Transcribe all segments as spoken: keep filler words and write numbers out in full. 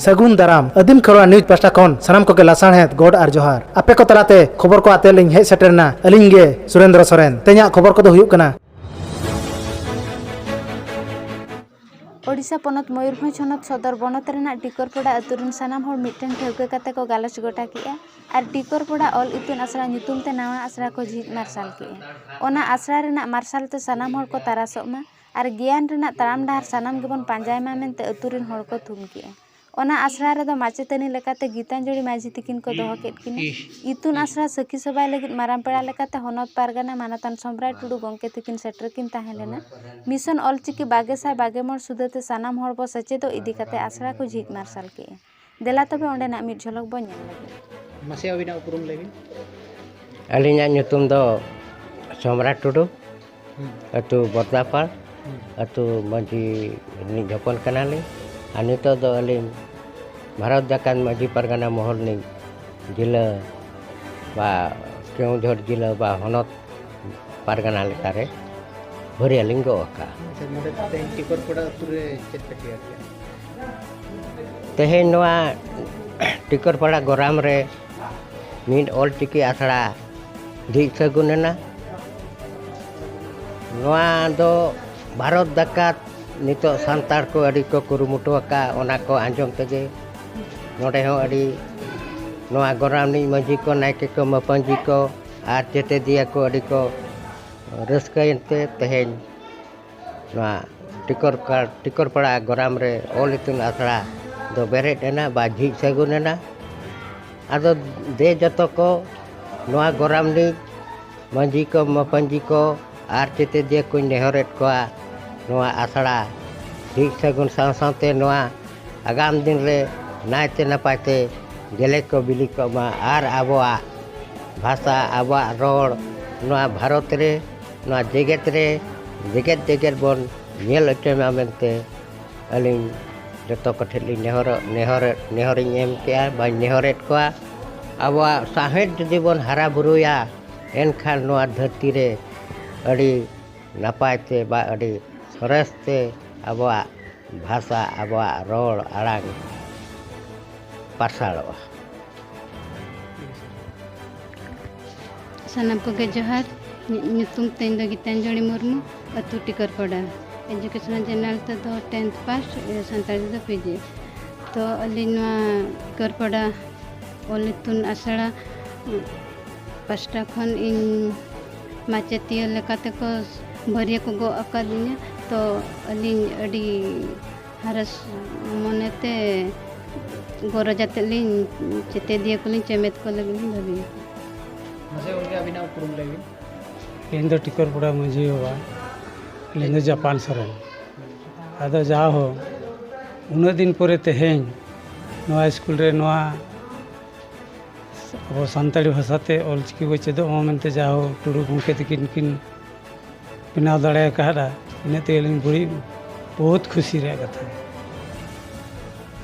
ᱥᱟᱹᱜᱩᱱ ᱫᱟᱨᱟᱢ᱾ ᱟᱹᱫᱤᱢ ᱠᱷᱮᱨᱣᱟᱲ ᱱᱤᱭᱩᱡᱽ ᱯᱟᱦᱴᱟ ᱠᱷᱚᱱ ᱥᱟᱱᱟᱢ ᱠᱚᱜᱮ ᱞᱟᱥᱟᱲᱦᱮᱫ ᱜᱚᱰ ᱟᱨ ᱡᱚᱦᱟᱨ᱾ ᱟᱯᱮ ᱠᱚ ᱛᱟᱞᱟᱛᱮ ᱠᱷᱚᱵᱚᱨ ᱠᱚ ᱟᱛᱮ ᱞᱤᱧ ᱦᱮᱡ ᱥᱮᱴᱮᱨ ᱮᱱᱟ ᱟᱹᱞᱤᱧ ᱜᱮ ᱥᱩᱨᱮᱱᱫᱨᱚ ᱥᱚᱨᱮᱱ᱾ ᱛᱮᱦᱮᱧᱟᱜ ᱠᱷᱚᱵᱚᱨ ᱠᱚᱫᱚ ᱦᱩᱭᱩᱜ ᱠᱟᱱᱟ᱾ ᱳᱰᱤᱥᱟ ᱯᱚᱱᱚᱛ ᱢᱚᱭᱩᱨᱵᱷᱚᱸᱡᱽ ᱦᱚᱱᱚᱛ ᱥᱚᱫᱚᱨ ᱵᱚᱱᱚᱛ ᱨᱮᱱᱟᱜ ᱴᱤᱠᱚᱨᱯᱚᱲᱟ ᱟᱹᱛᱩ ᱨᱮᱱ ᱥᱟᱱᱟᱢ ᱦᱚᱲ ᱢᱤᱫᱴᱮᱱ ᱴᱷᱟᱹᱣᱠᱟᱹ ᱠᱟᱛᱮ ᱠᱚ ᱜᱟᱞᱚᱪ ᱜᱚᱴᱟ ᱠᱮᱜᱼᱟ ᱟᱨ ᱴᱤᱠᱚᱨᱯᱚᱲᱟ ᱚᱞ ᱤᱛᱩᱱ ᱟᱥᱲᱟ ᱧᱩᱛᱩᱢ ᱛᱮ ᱱᱟᱣᱟ ᱟᱥᱲᱟ ᱠᱚ ᱡᱷᱤᱡ ᱢᱟᱨᱥᱟᱞ ᱠᱮᱜᱼᱟ᱾ ᱚᱱᱟ ᱟᱥᱲᱟ ᱨᱮᱱᱟᱜ ᱢᱟᱨᱥᱟᱞ ᱛᱮ ᱥᱟᱱᱟᱢ ᱦᱚᱲ ᱠᱚ ᱛᱟᱨᱟᱥᱚᱜ ᱢᱟ ᱟᱨ ᱜᱮᱭᱟᱱ ᱨᱮᱱᱟᱜ ᱛᱟᱲᱟᱢ ᱰᱟᱦᱟᱨ ᱥᱟᱱᱟᱢ ᱜᱮᱵᱚᱱ ᱯᱟᱸᱡᱟᱭ ᱢᱟ ᱢᱮᱱᱛᱮ ᱟᱹᱛᱩ ᱨᱮᱱ ᱦᱚᱲ ᱠᱚ ᱛᱷᱩᱢ ᱠᱮᱜᱼᱟ᱾ ᱚᱱᱟ ᱟᱥᱲᱟ ᱨᱮᱫᱚ ᱢᱟᱪᱮᱛᱟᱹᱱᱤ ᱞᱮᱠᱟᱛᱮ ᱜᱤᱛᱟᱧᱡᱚᱞᱤ ᱢᱟᱹᱡᱷᱤ ᱛᱤᱠᱤᱱ ᱠᱚ ᱫᱚᱦᱚ ᱠᱮᱫ ᱠᱤᱱᱟ᱾ ᱤᱛᱩᱱ ᱟᱥᱲᱟ ᱥᱟᱹᱠᱷᱤ ᱥᱚᱵᱷᱟᱭ ᱞᱟᱹᱜᱤᱫ ᱢᱟᱨᱟᱝ ᱯᱮᱲᱟ ᱞᱮᱠᱟᱛᱮ ᱦᱚᱱᱚᱛ ᱯᱟᱨᱜᱟᱱᱟ ᱢᱟᱱᱚᱛᱟᱱ ᱥᱚᱢᱨᱟᱭ ᱴᱩᱰᱩ ᱜᱚᱢᱠᱮ ᱛᱤᱠᱤᱱ ᱥᱮᱴᱮᱨ ᱠᱤᱱ ᱛᱟᱦᱮᱸ ᱞᱮᱱᱟ᱾ ᱢᱤᱥᱚᱱ ᱚᱞᱪᱤᱠᱤ ᱵᱟᱜᱮ ᱥᱟᱭ ᱵᱟᱜᱮ ᱢᱚᱬ ᱥᱩᱫᱷᱟᱹ ᱛᱮ ᱥᱟᱱᱟᱢ ᱦᱚᱲ ᱵᱚ ᱥᱮᱪᱮᱫᱚᱜ ᱤᱫᱤ ᱠᱟᱛᱮ ᱟᱥᱲᱟ ᱠᱚ ᱡᱷᱤᱡ ᱢᱟᱨᱥᱟᱞ ᱠᱮᱜᱼᱟ᱾ ᱫᱮᱞᱟ ᱛᱚᱵᱮ ᱚᱸᱰᱮᱱᱟᱜ ᱢᱤᱫ ᱡᱷᱚᱞᱚᱠ ᱵᱚ ᱧᱮᱞ ᱞᱮᱜᱮ᱾ ᱢᱟᱥᱮ ᱟᱹᱵᱤᱱᱟᱜ ᱩᱯᱨᱩᱢ ᱞᱟᱹᱭ ᱵᱤᱱ᱾ ᱟᱹᱞᱤᱧᱟᱜ ᱧᱩᱛᱩᱢ ᱫᱚ ᱥᱚᱢᱨᱟᱴ ᱴᱩᱰᱩ, ᱦᱩᱸ᱾ ᱟᱹᱛᱩ ᱵᱚᱨᱫᱟᱯᱟᱲ, ᱦᱩᱸ᱾ ᱟᱹᱛᱩ ᱢᱟᱹᱡᱷᱤ ᱨᱤᱱᱤᱡ ᱦᱚᱯᱚᱱ ᱠᱟᱱᱟᱞᱤᱧ᱾ ᱟᱨ ᱱᱤᱛᱚᱜ ᱫᱚ ᱟᱹᱞᱤᱧ ᱵᱷᱟᱨᱚᱛ ᱡᱟᱠᱟᱛ ᱢᱟᱹᱡᱷᱤ ᱯᱟᱨᱜᱟᱱᱟ ᱢᱚᱦᱚᱞ ᱨᱤᱱᱤᱡ ᱡᱤᱞᱟᱹ ᱵᱟ ᱠᱮᱣᱚᱱᱡᱷᱚᱨ ᱡᱤᱞᱟᱹ ᱵᱟ ᱦᱚᱱᱚᱛ ᱯᱟᱨᱜᱟᱱᱟ ᱞᱮᱠᱟᱨᱮ ᱵᱷᱟᱹᱨᱭᱟᱹ ᱞᱤᱧ ᱜᱚᱜ ᱟᱠᱟᱫᱼᱟ᱾ ᱟᱪᱪᱷᱟ, ᱱᱚᱰᱮ ᱛᱮᱦᱮᱧ ᱴᱤᱠᱚᱨᱯᱟᱲᱟ ᱟᱹᱛᱩ ᱨᱮ ᱪᱮᱫ ᱯᱮ ᱛᱮᱭᱟᱨ ᱠᱮᱫᱼᱟ? ᱛᱮᱦᱮᱧ ᱱᱚᱣᱟ ᱴᱤᱠᱚᱨᱯᱟᱲᱟ ᱜᱚᱨᱟᱢ ᱨᱮ ᱢᱤᱫ ᱚᱞᱪᱤᱠᱤ ᱟᱥᱲᱟ ᱡᱷᱤᱡ ᱥᱟᱹᱜᱩᱱ ᱮᱱᱟ᱾ ᱱᱚᱣᱟ ᱫᱚ ᱵᱷᱟᱨᱚᱛ ᱡᱟᱠᱟᱛ ᱱᱤᱛᱚᱜ ᱥᱟᱱᱛᱟᱲ ᱠᱚ ᱟᱹᱰᱤ ᱠᱚ ᱠᱩᱨᱩᱢᱩᱴᱩ ᱟᱠᱟᱫ, ᱚᱱᱟ ᱠᱚ ᱟᱸᱡᱚᱢ ᱛᱮᱜᱮ ᱱᱚᱰᱮ ᱦᱚᱸ ᱟᱹᱰᱤ ᱱᱚᱣᱟ ᱜᱚᱨᱟᱢ ᱨᱤᱱᱤᱡ ᱢᱟᱹᱡᱷᱤ ᱠᱚ, ᱱᱟᱭᱠᱮ ᱠᱚ, ᱢᱟᱹᱯᱟᱹᱧᱡᱤ ᱠᱚ ᱟᱨ ᱪᱮᱛᱮᱫᱤᱭᱟᱹ ᱠᱚ ᱟᱹᱰᱤ ᱠᱚ ᱨᱟᱹᱥᱠᱟᱹᱭᱮᱱ ᱛᱮ ᱛᱮᱦᱮᱧ ᱱᱚᱣᱟ ᱴᱤᱠᱚᱨ-, ᱴᱤᱠᱚᱨᱯᱟᱲᱟ ᱜᱚᱨᱟᱢ ᱨᱮ ᱚᱞ ᱤᱛᱩᱱ ᱟᱥᱲᱟ ᱫᱚ ᱵᱮᱨᱮᱫ ᱮᱱᱟ ᱵᱟ ᱡᱷᱤᱡ ᱥᱟᱹᱜᱩᱱ ᱮᱱᱟ᱾ ᱟᱫᱚ ᱫᱮ ᱡᱚᱛᱚ ᱠᱚ ᱱᱚᱣᱟ ᱜᱚᱨᱟᱢ ᱨᱤᱱᱤᱡ ᱢᱟᱹᱡᱷᱤ ᱠᱚ, ᱢᱟᱹᱯᱟᱹᱧᱡᱤ ᱠᱚ ᱟᱨ ᱪᱮᱛᱮᱫᱤᱭᱟᱹ ᱠᱚᱧ ᱱᱮᱦᱚᱨᱮᱫ ᱠᱚᱣᱟ, ᱱᱚᱣᱟ ᱟᱥᱲᱟ ᱡᱷᱤᱡ ᱥᱟᱹᱜᱩᱱ ᱥᱟᱶ ᱥᱟᱶᱛᱮ ᱱᱚᱣᱟ ᱟᱜᱟᱢ ᱫᱤᱱ ᱨᱮ ᱱᱟᱭᱛᱮ ᱱᱟᱯᱟᱭ ᱛᱮ ᱜᱮᱞᱮ ᱠᱚ ᱵᱤᱞᱤ ᱠᱚᱜ ᱢᱟ ᱟᱨ ᱟᱵᱚᱣᱟᱜ ᱵᱷᱟᱥᱟ, ᱟᱵᱚᱣᱟᱜ ᱨᱚᱲ ᱱᱚᱣᱟ ᱵᱷᱟᱨᱚᱛ ᱨᱮ, ᱱᱚᱣᱟ ᱡᱮᱜᱮᱛ ᱨᱮ, ᱡᱮᱜᱮᱛ ᱡᱮᱜᱮᱛ ᱵᱚᱱ ᱧᱮᱞ ᱦᱚᱪᱚᱭ ᱢᱟ ᱢᱮᱱᱛᱮ ᱟᱹᱞᱤᱧ ᱡᱚᱛᱚ ᱠᱚᱴᱷᱮᱱ ᱞᱤᱧ ᱱᱮᱦᱚᱨᱚᱜ, ᱱᱮᱦᱚᱨ, ᱱᱮᱦᱚᱨᱤᱧ ᱮᱢ ᱠᱮᱜᱼᱟ ᱵᱟᱹᱧ ᱱᱮᱦᱚᱨᱮᱫ ᱠᱚᱣᱟ᱾ ᱟᱵᱚᱣᱟᱜ ᱥᱟᱶᱦᱮᱫ ᱡᱩᱫᱤ ᱵᱚᱱ ᱦᱟᱨᱟ ᱵᱩᱨᱩᱭᱟ, ᱮᱱᱠᱷᱟᱱ ᱱᱚᱣᱟ ᱫᱷᱟᱹᱨᱛᱤ ᱨᱮ ᱟᱹᱰᱤ ᱱᱟᱯᱟᱭ ᱛᱮ ᱵᱟ ᱟᱹᱰᱤ ᱥᱚᱨᱮᱥ ᱛᱮ ᱟᱵᱚᱣᱟᱜ ᱵᱷᱟᱥᱟ, ᱟᱵᱚᱣᱟᱜ ᱨᱚᱲ ᱟᱲᱟᱝ ᱯᱟᱨᱥᱟᱞᱚᱜᱼᱟ᱾ ᱥᱟᱱᱟᱢ ᱠᱚᱜᱮ ᱡᱚᱦᱟᱨ᱾ ᱧᱩ- ᱧᱩᱛᱩᱢ ᱛᱤᱧ ᱫᱚ ᱜᱤᱛᱟᱧᱡᱚᱞᱤ ᱢᱩᱨᱢᱩ, ᱟᱹᱛᱩ ᱴᱤᱠᱟᱹᱨᱯᱟᱲᱟ᱾ ᱮᱡᱩᱠᱮᱥᱚᱱᱟᱞ ᱡᱮᱱᱟᱨᱟᱞ ᱛᱮᱫᱚ ᱴᱮᱱᱛᱷ ᱯᱟᱥ, ᱥᱟᱱᱛᱟᱲᱤ ᱛᱮᱫᱚ ᱯᱤᱡᱤ᱾ ᱛᱚ ᱟᱹᱞᱤᱧ ᱱᱚᱣᱟ ᱴᱤᱠᱟᱹᱨᱯᱟᱲᱟ ᱚᱞ ᱤᱛᱩᱱ ᱟᱥᱲᱟ ᱯᱟᱥᱴᱟ ᱠᱷᱚᱱ ᱤᱧ ᱢᱟᱪᱮᱛᱤᱭᱟᱹ ᱞᱮᱠᱟᱛᱮ ᱠᱚ ᱵᱷᱟᱹᱨᱭᱟᱹ ᱠᱚ ᱜᱚᱜ ᱟᱠᱟᱫᱤᱧᱟ᱾ ᱛᱚ ᱟᱹᱞᱤᱧ ᱟᱹᱰᱤ ᱦᱟᱨᱟᱥ ᱢᱚᱱᱮᱛᱮ ᱜᱚᱨᱚᱡᱽ ᱟᱛᱮᱫ ᱞᱤᱧ ᱪᱮᱛᱮᱫᱤᱭᱟᱹ ᱠᱚᱞᱤᱧ ᱪᱮᱢᱮᱫ ᱠᱚ ᱞᱟᱹᱜᱤᱫ ᱞᱤᱧ ᱵᱷᱟᱹᱵᱤᱭᱟ᱾ ᱢᱟᱥᱮ ᱜᱚᱢᱠᱮ, ᱟᱹᱵᱤᱱᱟᱜ ᱩᱯᱨᱩᱢ ᱞᱟᱹᱭ ᱵᱤᱱ᱾ ᱤᱧ ᱫᱚ ᱴᱤᱠᱚᱨ ᱯᱟᱲᱟ ᱢᱟᱹᱡᱷᱤ ᱵᱟᱵᱟ, ᱟᱹᱞᱤᱧ ᱫᱚ ᱡᱟᱯᱟᱱ ᱥᱚᱨᱮᱱ᱾ ᱟᱫᱚ ᱡᱟᱦᱳ, ᱩᱱᱟᱹᱜ ᱫᱤᱱ ᱯᱚᱨᱮ ᱛᱮᱦᱮᱧ ᱱᱚᱣᱟ ᱥᱠᱩᱞ ᱨᱮ ᱱᱚᱣᱟ ᱟᱵᱚ ᱥᱟᱱᱛᱟᱲᱤ ᱵᱷᱟᱥᱟᱛᱮ ᱚᱞᱪᱤᱠᱤ ᱵᱚ ᱪᱮᱫᱚᱜ ᱢᱟ ᱢᱮᱱᱛᱮ ᱡᱟᱦᱳ ᱴᱩᱰᱩ ᱜᱚᱢᱠᱮ ᱛᱟᱹᱠᱤᱱ ᱠᱤᱱ ᱵᱮᱱᱟᱣ ᱫᱟᱲᱮ ᱟᱠᱟᱫᱟ, ᱤᱱᱟᱹᱜ ᱛᱮᱜᱮ ᱟᱹᱞᱤᱧ ᱵᱟᱹᱲᱤᱡ ᱵᱚᱦᱩᱛ ᱠᱷᱩᱥᱤ ᱨᱮᱭᱟᱜ ᱠᱟᱛᱷᱟ᱾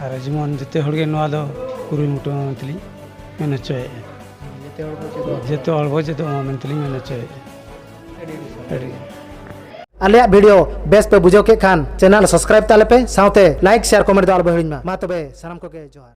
ᱟᱨ ᱡᱮᱢᱚᱱ ᱡᱚᱛᱚ ᱦᱚᱲᱜᱮ ᱱᱚᱣᱟ ᱫᱚ ᱠᱩᱨᱩᱢᱩᱴᱩ ᱢᱟ ᱢᱮᱱᱛᱮᱞᱤᱧ ᱢᱮᱱ ᱦᱚᱪᱚᱭᱮᱫᱼᱟ᱾ ᱡᱚᱛᱚ ᱦᱚᱲ ᱵᱚ ᱪᱮᱫᱚᱜ᱾ ᱡᱚᱛᱚ ᱦᱚᱲ ᱵᱚ ᱪᱮᱫᱚᱜ ᱢᱟ ᱢᱮᱱᱛᱮᱞᱤᱧ ᱢᱮᱱ ᱦᱚᱪᱚᱭᱮᱫᱼᱟ᱾ ᱟᱹᱰᱤ ᱟᱹᱰᱤ ᱥᱟᱨᱦᱟᱣ᱾ ᱟᱹᱰᱤ᱾ ᱟᱞᱮᱭᱟᱜ ᱵᱷᱤᱰᱤᱭᱳ ᱵᱮᱥ ᱯᱮ ᱵᱩᱡᱷᱟᱹᱣ ᱠᱮᱫ ᱠᱷᱟᱱ ᱪᱮᱱᱮᱞ ᱥᱟᱵᱥᱠᱨᱟᱭᱤᱵ ᱛᱟᱞᱮ ᱯᱮ, ᱥᱟᱶᱛᱮ ᱞᱟᱭᱤᱠ, ᱥᱮᱭᱟᱨ, ᱠᱚᱢᱮᱱᱴ ᱫᱚ ᱟᱞᱚ ᱯᱮ ᱦᱤᱲᱤᱧ ᱢᱟ᱾ ᱢᱟ ᱛᱚᱵᱮ ᱥᱟᱱᱟᱢ ᱠᱚᱜᱮ ᱡᱚᱦᱟᱨ᱾